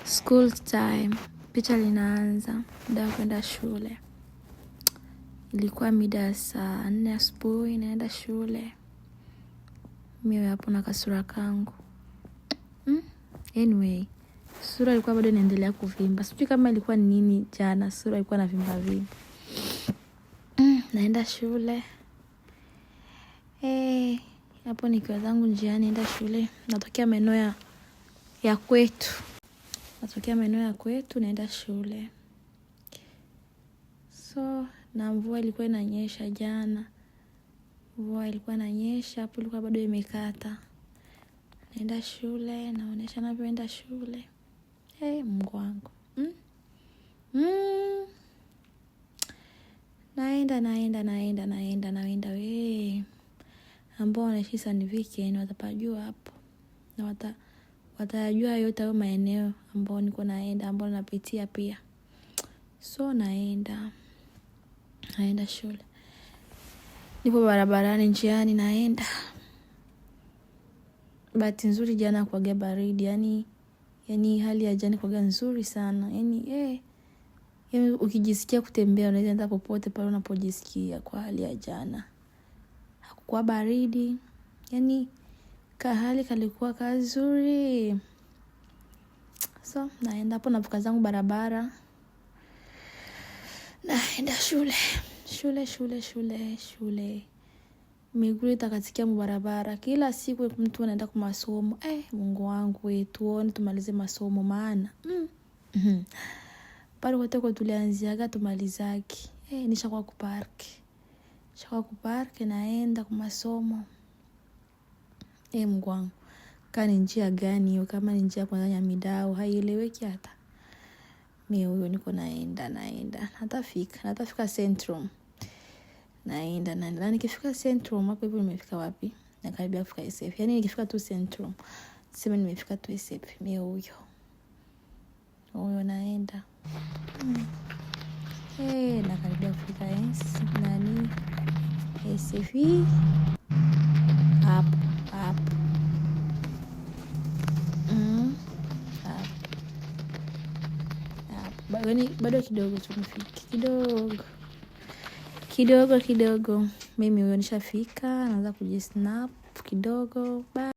School time, picha linaanza, muda wa kwenda shule. Ilikuwa mida ya saa 4 asubuhi, naenda shule. Mimi hapo na kasura kangu. Anyway, sura ilikuwa bado inaendelea kuvimba. Sijui kama ilikuwa ni nini jana, sura ilikuwa na vimba vimba. Naenda shule. Eh, hapo nikiwa zangu njiani naenda shule, natokea maeneo ya kwetu. Natokea maeneo ya kwetu naenda shule. So, na mvua ilikuwa inanyesha jana. Mvua ilikuwa inanyesha, hapo ilikuwa bado imekata. Naenda shule, naonesha navyoenda shule. Hey, Mungu wangu. Naenda, naenda, naenda, naenda, naenda, we. Ambao wanaishi San Weekend watapajua hapo. Na watayajua yote hayo maeneo ambao niko naenda, ambao napitia pia. So naenda. Naenda shule. Nipo barabarani njiani naenda. Bahati nzuri jana kuaga baridi, yani hali ya jana kuaga nzuri sana. Yani ukijisikia kutembea unaweza enda popote pale unapojisikia kwa hali ya jana. Hakukuwa baridi. Yani kahali kalikuwa kazuri. So naenda hapo navuka zangu barabara. Naenda shule. Shule, shule, shule, shule. Miguu itakatikia mubarabara. Kila siku mtu anaenda kwa masomo. Mungu wangu we, tuone tumalize masomo maana. Pale kote kwa tulianziaga tumalizaki. Nishakuwa kupark. Nishakuwa kupark naenda kwa masomo. Mungu wangu. Kaa ni njia gani hiyo, kama ni njia kwanza Nyamidao haieleweki hata. Mimi huyo niko naenda, naenda. Natafika Centrum. Naenda, naenda. Na nikifika Centrum hapo hivyo nimefika wapi? Nakaribia kufika SF. Yaani nikifika tu Centrum, sema nimefika tu SF. Mimi huyo. Huyo naenda. Nakaribia kufika S, nani? SF. Hapo, hapo. Hapo. Hapo. Yaani bado kidogo tu nifike. Kidogo. Kidogo kidogo. Mimi huyo nishafika, naanza kujisnap kidogo. Bye.